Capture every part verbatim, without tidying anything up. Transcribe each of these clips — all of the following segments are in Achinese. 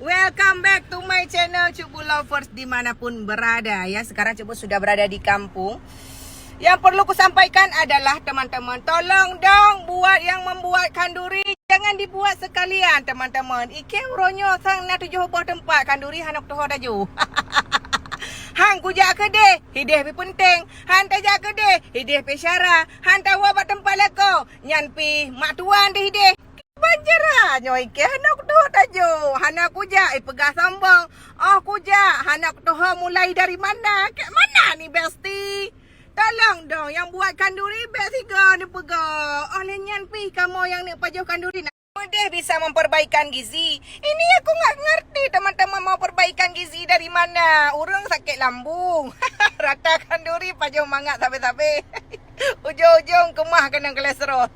Welcome back to my channel, Cukbul Lovers, dimanapun berada ya. Sekarang Cukbul sudah berada di kampung. Yang perlu kusampaikan adalah, teman-teman, tolong dong buat yang membuat khanduri, jangan dibuat sekalian, teman-teman. Ikeu uroe nyoe sang na tujoh boh teumpat khanduri hana kutuho taju. Han kujak keudeh, hideh pi peunteng. Han tajak keudeh, hideh pi syara. Han tawoe bak teumpat lakoe, nyan pi mak tuan di hideh. Banjara nyoe ikeu hana kutuho taju, hana kujak ipeugah sombong. Oh kujak, hana kutuho mulai dari mana. Kek mana ni, Besti? Tolong dong, yang buat khanduri bek sigoe neupeugah. Oh lheueh nyan pih kamoe nyang neuk pajoh khanduri na meudeh bisa memperbaikan gizi. Ini aku nggak ngerti, teman-teman, mau perbaikan gizi dari mana? Ureueng sakét lambung. Rata khanduri pajoh mangat sabe-sabe. Ujong-ujong keumah keunong kolesterol.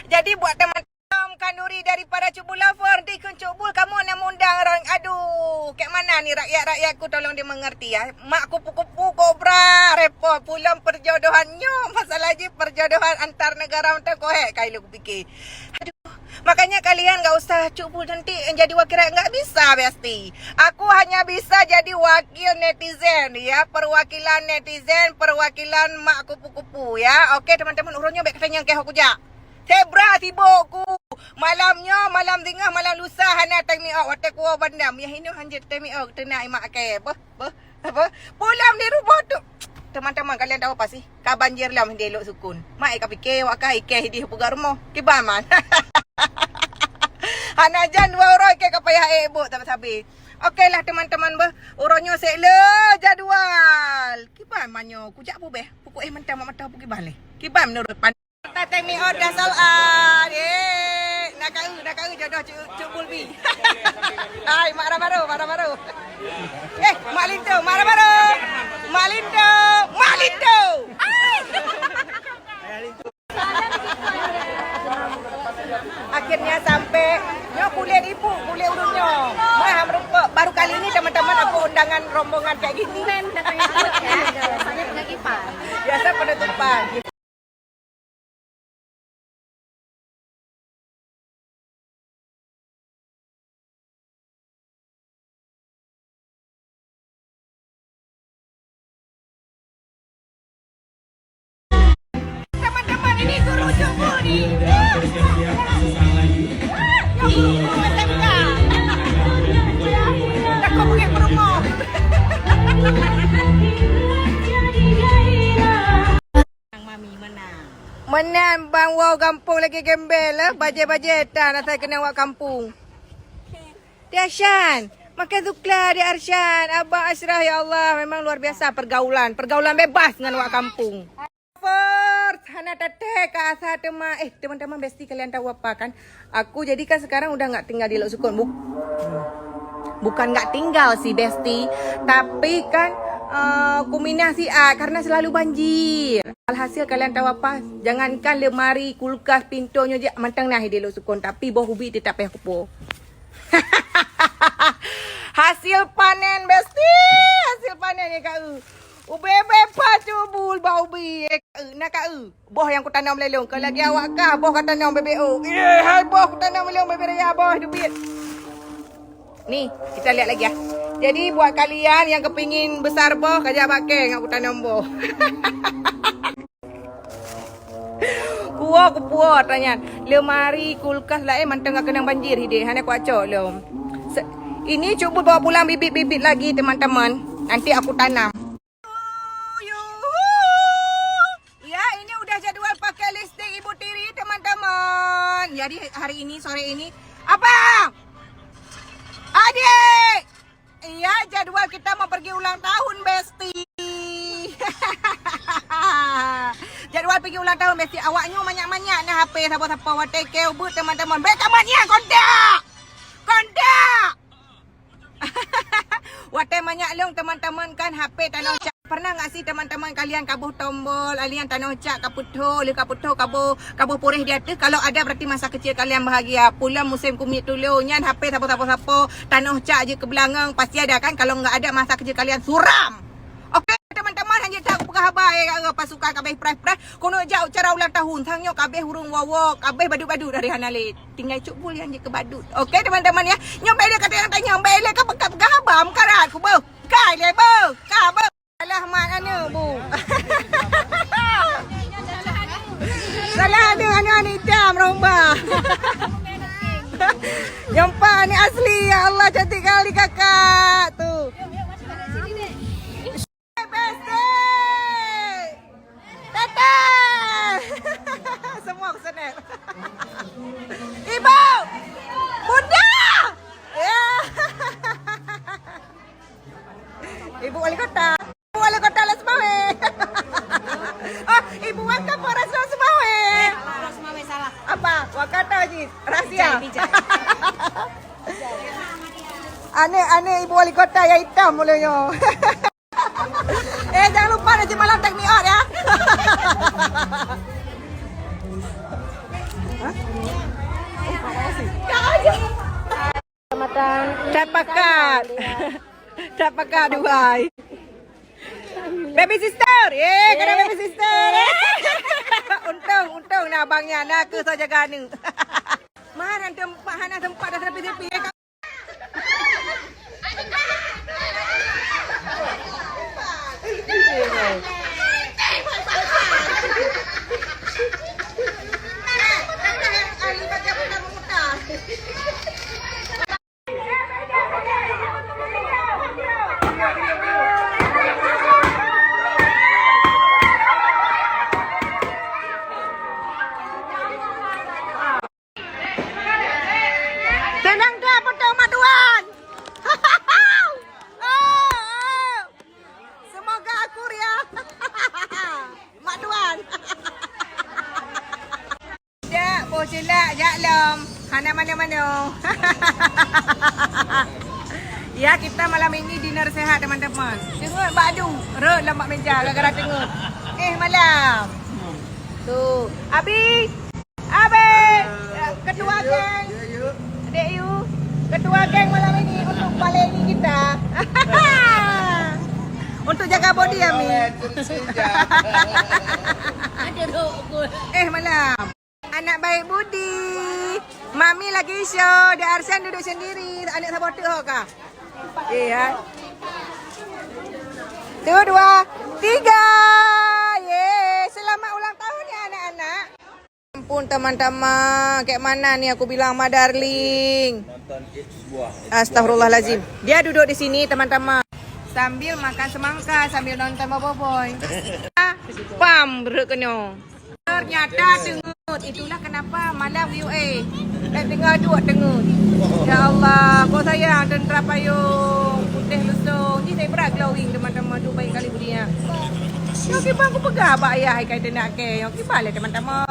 Jadi buat teman-teman khanduri daripada Cukbul Lover, nanti keu Cukbul kamoe na meuundang orang. Aduh, kek mana ni rakyat-rakyatku, tolong dimengerti ya. Mak kupu-kupu kobra repot. Pulang perjodohan nyoe, masalah jih perjodohan antar negara, antar kohek kai lôn kupikir. Aduh, makanya kalian nggak usah Cukbul nanti jadi wakil rakyat, nggak bisa, Besti. Aku hanya bisa jadi wakil netizen ya, perwakilan netizen, perwakilan mak kupu-kupu ya. Oke teman-teman, uroe nyoe bek katanyong keu kujak. Sebra sibok ku. Malam nyoe, malam singoh, malam lusa hana tamiok watée kuwoe bandam. Yah inoe hanjeuet tamiok teunak imak ke. Beuh, beuh, beuh. Pulang di ruboh tu. Teman-teman, kalian tahu apa sih? Ka banjir lom di Lhoksukon. Mak ka pike wak ka ike hidih puga rumoh. Kiban man. Hana jan dua uroe ke ka payah ek bok sabe-sabe. Oke lah teman-teman beuh. Uroe nyoe sek le jadwal. Kiban man nyoe kujak pubeh. Pukuk eh mentang mak mata pu kiban leh. Kiban menurut pan Tateng Miot dah soal. Eh, nak kau, nak kau jodoh Cuk, Cuk Bulbi. Hai, Mak Ramaro, Mak Ramaro. Eh, Mak Linto, Mak Ramaro. Mak Linto, Mak Linto. Hai. Akhirnya sampai. Nyoe kulit ibu, kulit urut nyoe. Wah, merupakan baru kali ini teman-teman aku undangan rombongan kayak gini. Keren, datangnya cepat ya. Biasanya penutupan. Biasa penutupan. Teman-teman, ini guru Jumbo ni. Ya, guru, guru S M K. Takut pergi promo. Mami menang. Menang bang, wow, gampông lagi gembel, eh. Bajai-bajai tan asai keuneuk wak kampung. Di Arsyan, makan sukla di Arsyan. Abang Asyrah, ya Allah, memang luar biasa pergaulan. Pergaulan bebas ngon wak kampung. First, hana tathèe ka asa teuma. Eh, teman-teman, Besti, kalian tahu apa kan? Aku jadi kan sekarang udah nggak tinggal di Lhoksukon. Buk-, bukan nggak tinggal sih, Besti, tapi kan, eh, kuminah siat karena selalu banjir. Alhasil kalian tahu apa? Jangankan lemari, kulkas, pintu nyoe jak mantong nah di Lhoksukon, tapi boh ubi tetap payah kupo. Hasil panen, Besti, hasil panen ya kak. Ubé-bé pacubul bak ubi, eh, na ka eu. Boh nyang kutanom lé lôn, ka lagèe awak kah, boh katanom bébé o. Eh, hai boh kutanom lé lôn bébé raya, boh dubiet. Ni, kita lihat lagi ya. Jadi buat kalian yang kepingin besar boh, kajak bak kèe ngon kutanom boh. Kuwoe kupuwoe tanyan. Lemari, kulkas laén mantong ka keunong banjir hideh, hana kuacok lom. Se-, ini cuba bawa pulang bibit-bibit lagi teman-teman. Nanti aku tanam. Yuhu. Ya, ini udah jadwal pakai lipstick Ibu Tiri, teman-teman. Jadi hari ini, sore ini, apa? Adik! Iya, jadwal kita mau pergi ulang tahun, Besti. Jadwal pergi ulang tahun, Besti. Awak nyoe manyak-manyak na H P sapo-sapo watèe keu beuet, teman-teman. Bèk tamat nyan, kontak! Kontak! Watèe manyak lôn teman-teman kan H P tanoh cak. Pernah nggak sih teman-teman kalian kaboh tombol, alian tanoh cak kapeutho, lheuh kapeutho kaboh, kaboh puréh di ateueh? Kalau ada berarti masa kecil kalian bahagia. Pulang musim kumiet tulo nyan H P sapo-sapo-sapo, tanoh cak jeuet keu beulangong, pasti ada kan? Kalau nggak ada masa kecil kalian suram. Oke teman-teman, hanya tak aku pegang. Haba, eh, pasukan ka abéh preh-preh. Keuneuk jak acara ulang tahun, sang nyoe ka abéh ureuëng woe-woe, ka abéh badut-badut hari hana lé. Tinggai cuk bul nyang jeuet keu badut. Oke, teman-teman, ya. Nyoe bèk lé kata nyang tanyong, bèk lé ka peugah-peugah haba meukarat ku beuh. Kai lé beuh, ka beuh. Salah mat aneuk, Bu. Salah aneuk, aneuk, aneuk itam, romba. Nyang pat aneuk asli, ya Allah, cantik kali kakak tu. Bestie! Teteh! Semua aku snap. Ibu! Bunda! Ya! Ibu Wali Kota. Ibu Wali Kota Lhokseumawe. Oh, Ibu Wakapolres Lhokseumawe. Eh, Lhokseumawe salah. Apa? Wakatoh jih. Rahasia. Bijai, bijai. Aneuk-aneuk Ibu Wali Kota nyang itam mulai nyoe. Eh, jangan lupa nanti malam take me out, ya. Hah? Kecamatan. Tapakat. Tapakat, Dubai. Baby sister. Ye, kena baby sister. Untung, untung na abang nyan, na keu soe jaga aneuk. Mana tempat, hana tempat dah tepi-tepi. Seunang that beutôi Mak Duan. Oh, oh. Semoga akur ya. Mak Duan. Jak, boh cilak, jak lom. Hana mano-mano. Ya, kita malam ini dinner sehat, teman-teman. Teungeut bak adu, rhot lam bak meja gara-gara teungeut. Eh, malam. Tu. Abi. Abi. Ketua geng. Dek Yu. Ketua geng malam ini untuk paling kita. Untuk jaga body, Ami. Eh, malam. Anak baik budi. Mami lagi show. Dek Arsan duduk sendiri. Aneuk saboh teuk ho ka. Eh, hai. Satu, dua, tiga. Ye, selamat ulang tahun ya, anak-anak. Ampun, teman-teman. Kayak mana nih aku bilang, Ma Darling? Astagfirullahalazim. Dia duduk di sini, teman-teman. Sambil makan semangka, sambil nonton Bobo Boy. Pam, berek kena. Ternyata teungeut. Itulah kenapa malam U A. Eh, tengah duduk teungeut. Ya Allah, kok sayang tentera payung putih lusong. Ni saya berat glowing, teman-teman. Tu baik kali budi ya. Yang kiban aku pegang abang ayah ikai tenda ke. Yang kiban lah, teman-teman.